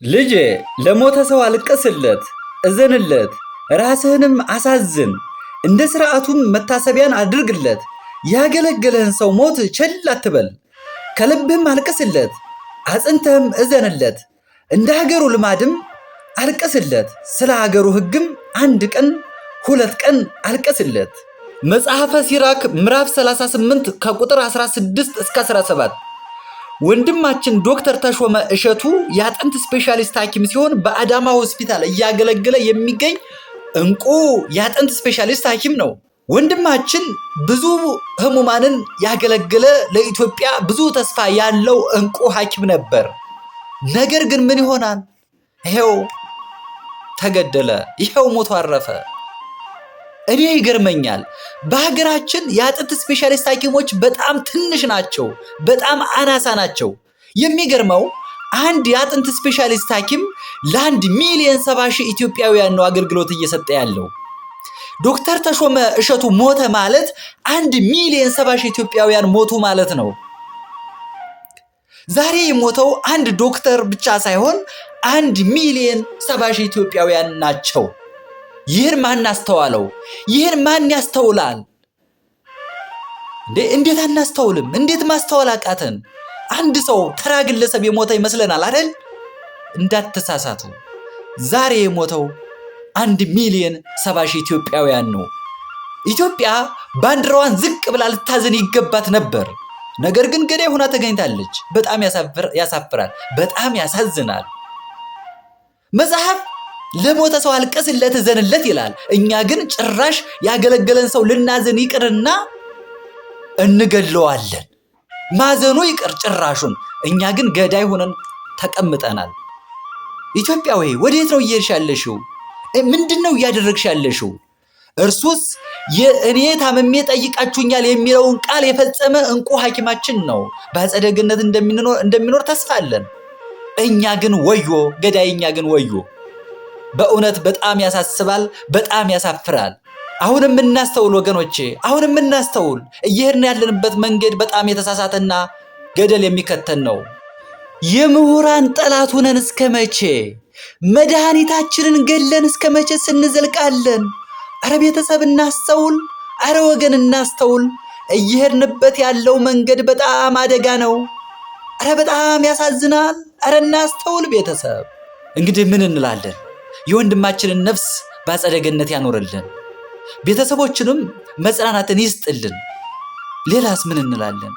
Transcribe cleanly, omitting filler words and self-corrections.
ልጄ ለሞተ ሰው አልቅስለት፣ እዘንለት፣ ራስህንም አሳዝን፣ እንደ ሥርዓቱም መታሰቢያን አድርግለት። ያገለገለህን ሰው ሞት ቸል አትበል፣ ከልብህም አልቅስለት፣ አጽንተህም እዘንለት። እንደ ሀገሩ ልማድም አልቅስለት፣ ስለ ሀገሩ ሕግም 1 ቀን 2 ቀን አልቅስለት። መጽሐፈ ሲራክ ምዕራፍ 38 ከቁጥር 16 እስከ 17። ወንድማችን ዶክተር ተሾመ እሸቱ የአጥንት ስፔሻሊስት ሐኪም ሲሆን በአዳማ ሆስፒታል እያገለገለ የሚገኝ እንቁ የአጥንት ስፔሻሊስት ሐኪም ነው። ወንድማችን ብዙ ህሙማንን ያገለገለ፣ ለኢትዮጵያ ብዙ ተስፋ ያለው እንቁ ሐኪም ነበር። ነገር ግን ምን ይሆናል? ይሄው ተገደለ፣ ይሄው ሞቶ አረፈ። እኔ ይገርመኛል። በሀገራችን የአጥንት ስፔሻሊስት ሐኪሞች በጣም ትንሽ ናቸው፣ በጣም አናሳ ናቸው። የሚገርመው አንድ የአጥንት ስፔሻሊስት ሐኪም ለ1,070,000 ኢትዮጵያውያን ነው አገልግሎት እየሰጠ ያለው። ዶክተር ተሾመ እሸቱ ሞተ ማለት 1,070,000 ኢትዮጵያውያን ሞቱ ማለት ነው። ዛሬ የሞተው አንድ ዶክተር ብቻ ሳይሆን 1,070,000 ኢትዮጵያውያን ናቸው። ይህን ማን አስተዋለው? ይህን ማን ያስተውላል? እንዴ እንዴት አናስተውልም? እንዴት ማስተዋል አቃተን? አንድ ሰው ተራ ግለሰብ የሞተ ይመስለናል አይደል? እንዳትሳሳቱ። ዛሬ የሞተው 1,070,000 ኢትዮጵያውያን ነው። ኢትዮጵያ ባንዲራዋን ዝቅ ብላ ልታዝን ይገባት ነበር። ነገር ግን ገዳይ ሆና ተገኝታለች። በጣም ያሳፍራል፣ በጣም ያሳዝናል። መጽሐፍ ለሞተ ሰው አልቅስለት እዘንለት ይላል። እኛ ግን ጭራሽ ያገለገለን ሰው ልናዝን ይቅርና እንገለዋለን። ማዘኑ ይቅር ጭራሹን፣ እኛ ግን ገዳይ ሆነን ተቀምጠናል። ኢትዮጵያ ወይ ወዴት ነው እየሄድሽ ያለሽው? ምንድነው እያደረግሽ ያለሽው? እርሱስ የእኔ ታምሜ ጠይቃችሁኛል የሚለውን ቃል የፈጸመ እንቁ ሐኪማችን ነው። በአጸደ ገነት እንደሚኖር ተስፋ አለን። እኛ ግን ወዮ ገዳይ፣ እኛ ግን ወዮ። በእውነት በጣም ያሳስባል፣ በጣም ያሳፍራል። አሁንም እናስተውል ወገኖቼ፣ አሁንም እናስተውል። እየሄድን ያለንበት መንገድ በጣም የተሳሳተና ገደል የሚከተን ነው። የምሁራን ጠላት ሆነን እስከ መቼ? መድኃኒታችንን ገለን እስከ መቼ ስንዘልቃለን? አረ ቤተሰብ እናስተውል፣ አረ ወገን እናስተውል። እየሄድንበት ያለው መንገድ በጣም አደጋ ነው። አረ በጣም ያሳዝናል። አረ እናስተውል ቤተሰብ። እንግዲህ ምን እንላለን? የወንድማችንን ነፍስ በአጸደ ገነት ያኖርልን፣ ቤተሰቦችንም መጽናናትን ይስጥልን። ሌላስ ምን እንላለን?